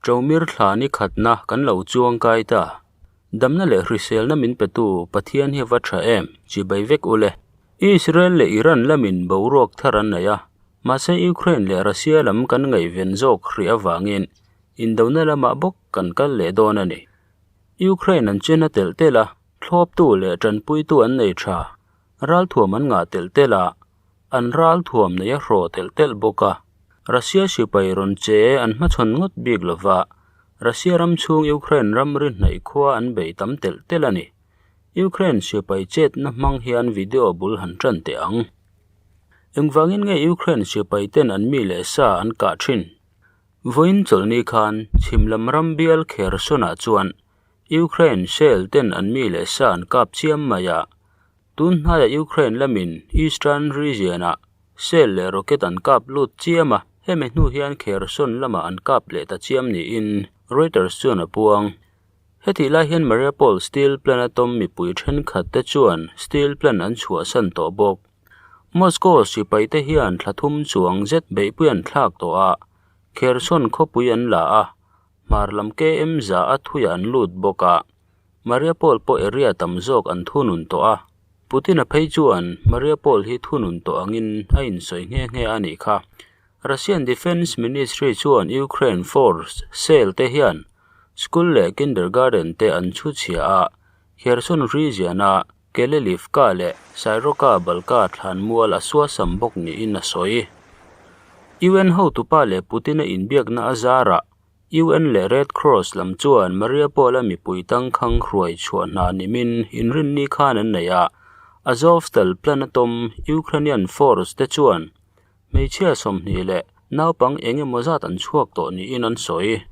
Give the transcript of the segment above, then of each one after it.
Ṭomir thla ni khatna kan lo chuang kai ta. Damna leh hriselna min petu Pathian hi a va ṭha em? Chibai vek ule. Israel leh Iran lamin boruak thar an nei a, mahse Ukraine leh Russia lam kan ngaihven zawk hrih avangin indona lamah bawk kan kal leh dawn a ni. Ukraine an chen a telh telh a, thlawptu leh ṭanpuitu an nei ṭha. Ralthuam an ngah telh telh a, an ralthuam nei a hrawh telh telh bawk a. Russia sipai rawn che an hmachhawn ngawt bik lo va, Russia ram chhung Ukraine ramri hnaih khua an bei tam telh telh a ni. Ukraine sipai chetna hmang hian video bul han tan teh ang. Engvangin nge Ukraine sipai ten an mi leh sa an kah thin? Vawiin chawlhni khan chhim lam ram bial Kherson-ah chuan Ukraine shell ten an mi leh sa an kap chiam mai a. Tun hnaiah Ukraine lamin Eastern region-ah shell leh rocket an kap lut chiam a, hemi hnu hian Kherson lamah an kap leh ta chiam niin Reuters chuan a puang. Hetih lai hian Mariupol steel plant a tawm mipui thenkhat te chuan steel plant an chhuahsan tawh bawk. Moscow sipaite hian thla thum chuang zet beihpui an thlak tawh a, Kherson khawpui an la a, hmar lam KM za a thuiah an lut bawk a, Mariupol pawh area tam zawk an thunun tawh a. Putin-a phei chuan Mariupol hi thunun tawh angin a insawi nghe nghe a nih kha. Russian Defence Ministry chuan Ukraine force cell te hian school leh kindergarten te an chhu chhia a, Kherson region-a Kelelivka leh Sairoka Balka thlanmual a suasam bawk niin a sawi. UN hotupa leh Putin-a inbiakna a zarah UN leh Red Cross lam chuan Mariupol-a mipui tangkhang hruai chhuah hna nimin inrinni khan an nei a, Azovstal plant a tawm Ukrainian force te chuan Hmeichhia 20 leh naupang eng emaw zat an chhuak tawh niin an sawi.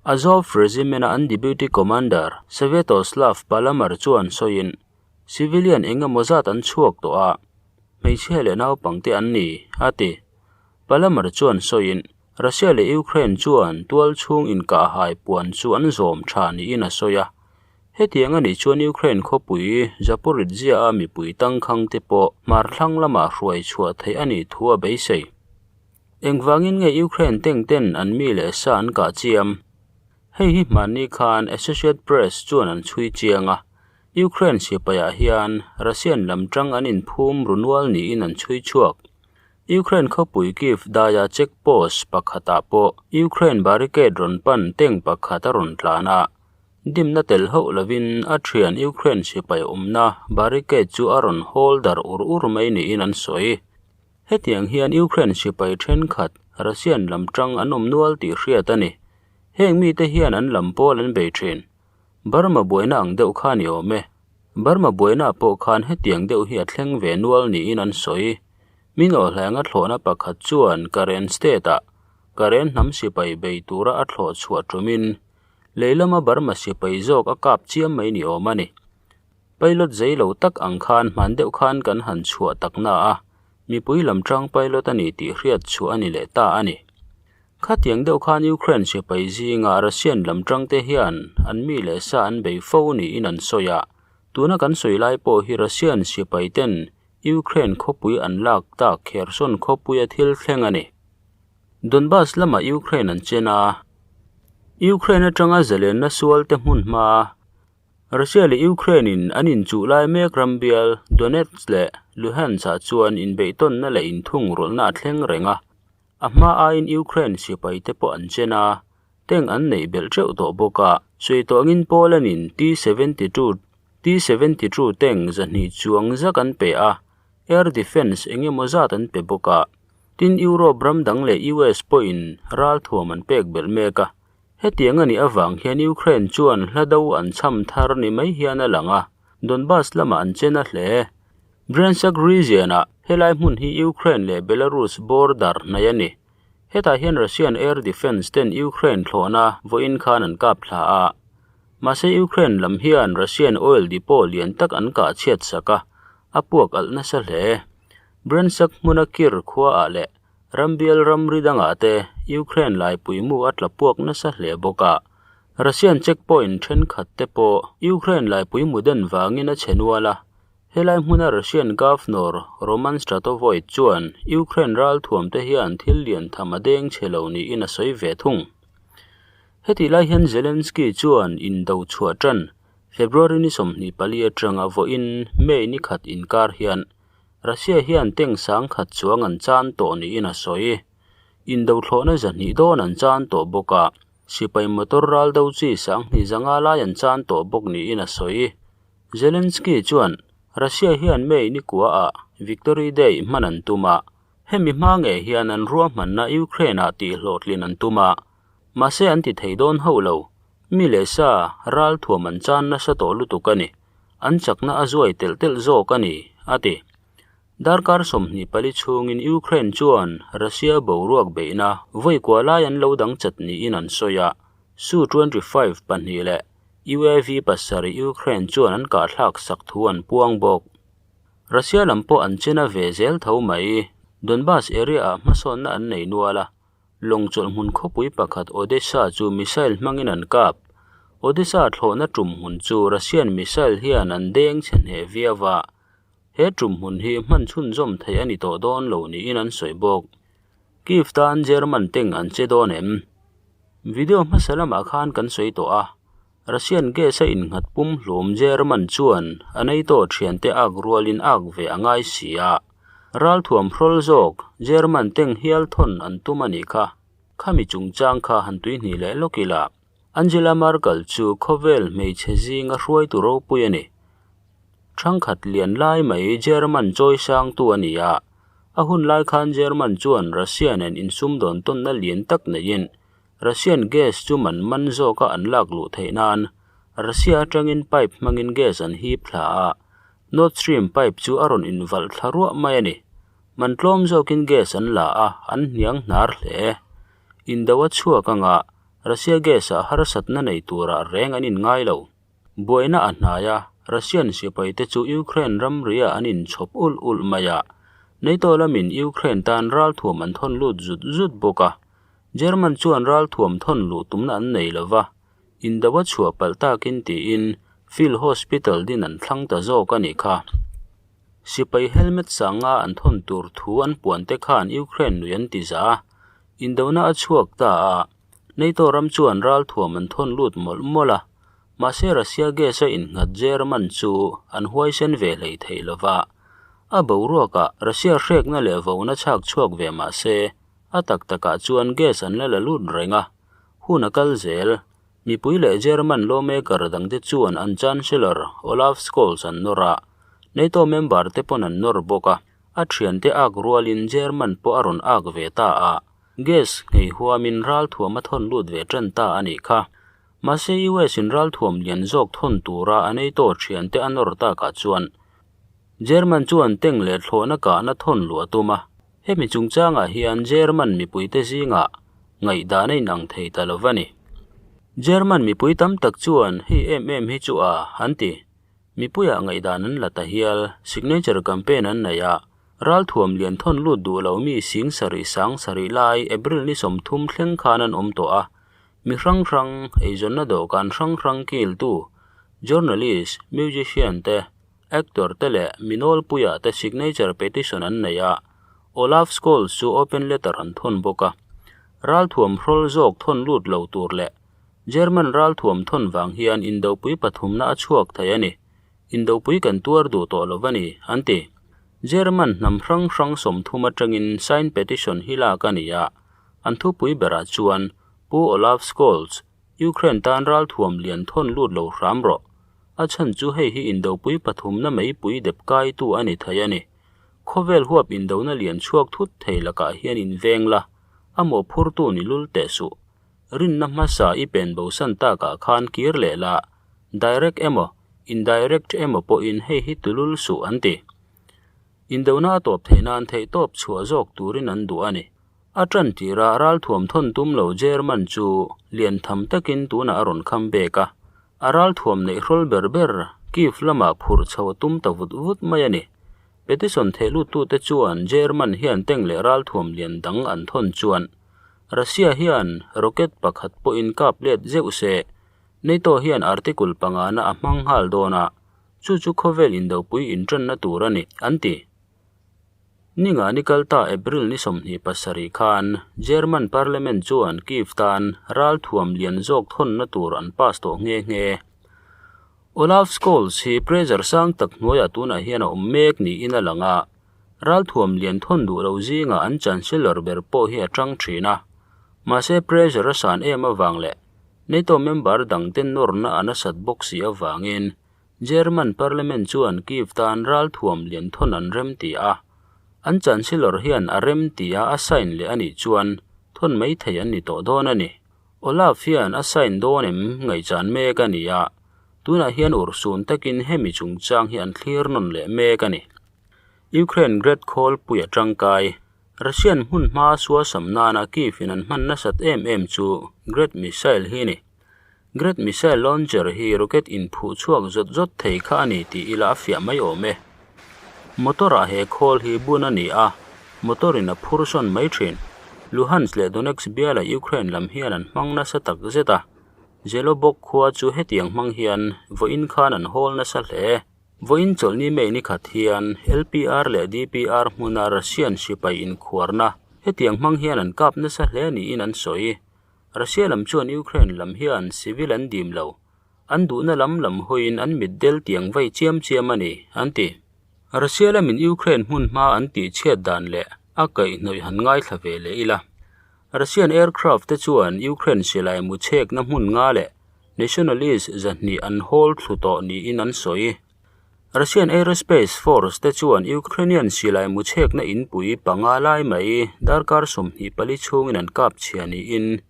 Azov Regiment-a an Deputy Commander Svyatoslav Palamar chuan sawiin, Civilian eng emaw zat an chhuak tawh a, hmeichhia leh naupangte an ni, a ti. Palamar chuan sawiin, Russia leh Ukraine chuan tual chhung inkahhai puan chu an zawm tha niin a sawi a. Hetiang a nih chuan Ukraine khawpui Zaporizhzhia-a mipui tangkhang te pawh hmarthlang lamah hruai chhuah theih a nih thu a beisei. Engvangin nge Ukraine tank ten an mi leh sa an kah chiam? Hei hi hmanni khan Associate Press chuan an chhui chiang a, Ukraine sipaiah hian Russian lam tang an inphum ru nual niin an chhui chhuak. Ukraine khawpui Kyiv daia check post pakhatah pawh Ukraine barricade rawn pan tank pakhat a rawn tlan a, Dimna tel hauh lovin a thian Ukraine sipai awmna barricade chu a rawn hawl dar ur ur mai niin an sawi. Hetiang hian Ukraine sipai thenkhat Russian lam tang an awm nual tih hriat a ni. Heng mite hian an lam pawl an bei thin. Burma buaina ang deuh kha ni awm e. Burma buaina pawh khan hetiang deuh hi a thleng ve nual niin an sawi. Min awhhlaenga thlawhna pakhat chuan Karen state-ah Karen hnam sipai bei tura a thlawh chhuah tumin Leilama Burma sipai zawk a kap chiam mai ni awm a ni. Pilot zei lo tak ang khan hman deuh khan kan han chhuah tak na a, mipui lam tang pilot a ni tih hriat chhuah a ni leh ta a ni. Khatiang deuh khan Ukraine sipai zinga Russian lam tang te hian an mi leh sa an bei fo niin an sawi a, tuna kan sawi lai pawh hi Russian sipai ten Ukraine khawpui an lak tak Kherson khawpuia thil thleng a ni. Donbas lamah Ukraine an chen a, Ukraine atanga zalenna sual te hmun hma Russia leh Ukraine in an inchuh lai mek ram bial Donetsk leh Luhansk ah chuan inbeihtawnna leh inthungrulhna a thleng reng a, a hma aiin Ukraine sipai te pawh an chen a, tank an neih belh teuh tawh bawk a, sawi tawngin Poland in T-72 T-72 tank 200 chuang zak an pe a, air defence eng emaw zat an pe bawk a. Tin, Europe ram dang leh US pawhin ralthuam an pek belh mek a. Hetiang a nih avang hian Ukraine chuan hla do an chham thar ni mai hian a lang a, Donbas lamah an chen a hle. Bryansk region-ah helai hmun hi Ukraine leh Belarus border hnaih a ni. Hetah hian Russian air defence ten Ukraine thlawhna vawiin khan an kap thla a. Mahse Ukraine lam hian Russian oil depot lian tak an kah chhiat sak a, a puak alh nasa hle. Bryansk hmuna Kir khuaah leh rambial ramri dangah te Ukraine laipui mu a tla puak nasa hle bawk a. Russian checkpoint thenkhat te pawh Ukraine laipui mu den vangin a chhe nual a. Helai hmuna Russian Governor Roman Stratovoit chuan Ukraine ralthuam te hian thil lian tham a deng chhe lo niin a sawi ve thung. Hetih lai hian Zelensky chuan indo chhuah tan February ni 24 atanga vawiin May ni khat inkar hian Russia hian tank 10,000 chuang an chan tawh niin a sawi. Indo thlawhna 200 dawn an chan tawh bawk a, sipai motor ral do chi 2,500 lai an chan tawh bawk niin a sawi. Zelensky chuan Russia hian May ni kua a Victory Day hman an tuma, hemi hma nge hian an ruahmanna Ukraine ah tihhlawhtlin an tuma, mahse an ti thei dawn ho lo. Mi leh sa ral thuam an chan nasa tawh lutuk a ni, an chakna a zuai telh telh zawk a ni, a ti. Darkar 24 chhungin Ukraine chuan Russia boruak beihna vawi kua lai an lo dang chat niin an sawi a, Su-25 pahnih leh UAV pasarih Ukraine chuan an kahthlak sak thu an puang bawk. Russia lam pawh an chena ve zel tho mai, Donbas area ah hmasawnna an nei nual a, lawng chawlh hmun khawpui pakhat Odessa chu missile hmangin an kap. Odessa thlawhna tum hmun chu Russian missile hian an deng chhe hneh viau a, he tum hmun hi hman chhunzawm theih a ni tawh dawn lo niin an sawi bawk. Kyiv tan German tank an che dawn em? Video hmasa lamah khan kan sawi tawh a, Russian gas a innghat pum hlum German chuan a NATO thiante ak rualin ak ve a ngai si a, ral thuam hrawl zawk German tank hial thawn an tum a nih kha. Khami chungchang kha han tuihnih leh lawk ila, Angela Merkel chu khawvel hmeichhe zinga hruaitu ropui a ni. Thangkhat lian lai mai German chawi sangtu a ni a, a hun lai khan German chuan Russia nen insum dawn tawnna lian tak neiin Russian gas chu man man zawka an lak luh theih nan Russia atangin pipe hmangin gas an hip thla a, Nord Stream pipe chu a rawn invalh thla ruah mai a ni. Man tlawm zawkin gas an la a, an hniang hnar hle. Indo a chhuak anga Russia gas ah harsatna nei turah reng an inngai lo. Buaina a hnai a, Russian sipai te chu Ukraine ramria an inchhawp ulh ulh mai a, NATO lamin Ukraine tan ralthuam an thawn lut zut zut bawk a. German chuan ralthuam thawn luh tumna an nei lo va, indo a chhuah palh takin tiin Field Hospital din an thlang ta zawk a nih kha. Sipai helmet sanga an thawn tur thu an puan te khan Ukraine nui an ti za a, indona a chhuak ta a, NATO ram chuan ralthuam an thawn lut mawlh mawlh a, mahse Russia gas a innghat German chu an huaisen ve hlei thei lo va. A boruakah Russia hrekna leh vona chhak chhuak ve mahse a tak takah chuan gas an la la lut reng a, hun a kal zel. Mipui leh German lawmaker dangte chuan an Chancellor Olaf Scholz an nawr a, NATO member te pawn an nawr bawk a, a thiante ak rualin German pawh a rawn ak ve ta a. Gas ngei huamin ralthuam a thawn lut ve tan ta a nih kha. Mahse US in ralthuam lian zawk thawn tura a NATO thiante a nawr takah chuan German chuan tank leh thlawhna kahna thawn luh a tum a. Hemi chungchangah hian German mipuite zingah ngaihdan a inang thei ta lo va ni. German mipui tam tak chuan hei em em hi chu a an ti. Mipuiah ngaihdan an la ta hial, signature campaign an nei a, ralthuam lian thawn lut duh lo mi sing sarih sang sarih lai April ni 30 thleng khan an awm tawh a, mi hrang hrang eizawnna dawhkan hrang hrang kiltu, journalist, musician te, actor te leh mi nawlpuiah te signature petition an nei a, Olaf Scholz chu open letter an thawn bawk a, ralthuam hrawl zawk thawn lut lo tur leh German ralthuam thawn vang hian indopui pathumna a chhuak thei a ni. Indopui kan tuar duh tawh lo va ni, an ti. German hnam hrang hrang 30 atangin sign petition hi lak a ni a, an thupui berah chuan Pu Olaf Scholz, Ukraine tan ralthuam lian thawn lut lo hram rawh. A chhan chu hei hi indopui pathumna meipui dep kaitu a ni thei a ni. Khawvel huap indona lian chhuak thut thei lakah hian inveng la, a mawhphurtu ni lul teh suh. Rinna hmasa i pen bosan takah khan kir leh la, direct emaw, indirect emaw pawhin hei hi tulul suh an ti. Indona a tawp theih nan theih tawp chhuah zawk turin an duh a ni. A tan tirah ralthuam thawn tum lo German chu lian tham takin tunah a rawn kham bek a, a ralthuam neih hrawl ber ber Kyiv lamah phurh chho a tum ta vut vut mai a ni. Petition thehluttute chuan German hian tank leh ralthuam lian dang an thawn chuan Russia hian rocket pakhat pawhin kap let zeuh se, NATO hian article pangana a hmang nghal dawn a, chu chu khawvel indopui intanna tur a ni, an ti. Ninga ni kal ta April ni 27 khan German Parliament chuan Kyiv tan ralthuam lian zawk thawnna tur an pass tawh nghe nghe. Olaf Scholz hi pressure sang tak hnuaiah tunah hian a awm mek niin a lang a, ralthuam lian thawn duh lo zingah an Chancellor ber pawh hi a tang thin a. Mahse pressure a san em avang leh NATO member dangte nawrna a nasat bawk si avangin German Parliament chuan Kyiv tan ralthuam lian thawn an rem ti a, an Chancellor hian a rem tia a sign leh a nih chuan thawn mai thei an ni tawh dawn a ni. Olaf hian a sign dawn em ngaihchan mek a ni a, tunah hian urhsun takin hemi chungchang hi an thlir nawn leh mek a ni. Ukraine Great Khawlpui a tangkai, Russian hmun hma suasam nana Kyiv in an hman nasat em em chu Great Missile hi a ni. Great Missile Launcher hi rocket inphuh chhuak zawt zawt thei kha a ni tih ila a fiah mai awm e. Motor ah he khawl hi bun a ni a, motor in a phur sawn mai thin. Luhansk leh Donetsk biala Ukraine lam hian an hmang nasa tak zet a, Zelobok khua chu hetiang hmang hian vawiin khan an hawl nasa hle. Vawiin chawlhni May ni khat hian LPR leh DPR hmuna Russian sipai inkhuarna hetiang hmang hian an kap nasa hle niin an sawi. Russia lam chuan Ukraine lam hian civil an dim lo, an duhna lam lam hawiin an mit del tiang vei chiam chiam a ni, an ti. Russia lamin Ukraine hmun hma an tih chhiat dan leh a kaihhnawih han ngaithla ve leh ila. Russian aircraft te chuan Ukraine silai mu chhekna hmun nga leh nationalist zahnih an hawl thlu tawh niin an sawi. Russian Aerospace Force te chuan Ukrainian silai mu chhekna inpui panga lai mai darkar 24 chhungin an kap chhia niin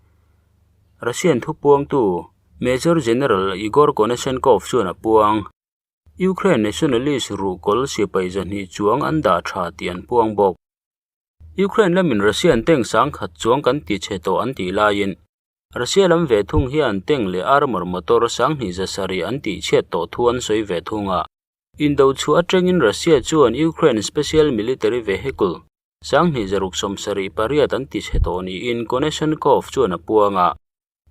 Russian thupuangtu Major General Igor Konashenkov chuan a puang. Ukraine nationalist ruhkawl sipai 200 chuang an dah tha tih an puang bawk. Ukraine lamin Russian tank 10,000 chuang kan ti chhe tawh an tih laiin Russia lam ve thung hian tank leh armor motor 2700 an tih chhiat tawh thu an sawi ve thung a. Indo chu atangin Russia chuan Ukraine Special Military Vehicle 2678 an ti chhe tawh niin Konashenkov chuan a puang a.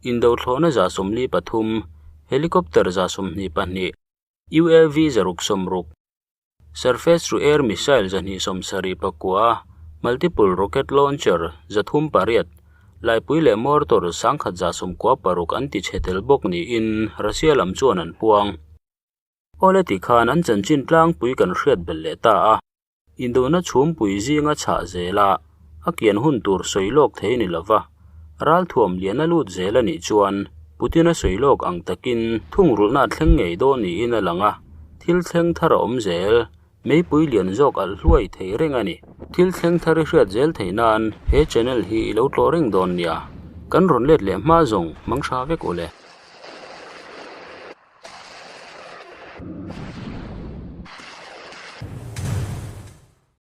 Indo thlawhna 143, helicopter 122, UAV 160, Surface to Air Missile 279, Multiple Rocket Launcher 308, laipui leh mortar 1196 an ti chhe tel bawk niin Russia lam chuan an puang. Awle ti khan an chanchin tlangpui kan hriat belh leh ta a. Indona chhumpui zinga chhah zela a kian hun tur sawi lawk thei ni lova, ralthuam lian a lut zel a nih chuan Putin a sawi lawk ang takin thungrulhna a thleng ngei dawn niin a lang a, thil thleng thar a awm zel, meipui lian zawk alh hluai thei reng a ni. Thil thleng thar i hriat zel theih nan he channel hi i lo tlawh reng dawn nia. Kan rawn let leh hma zawng hmang tha vek ule.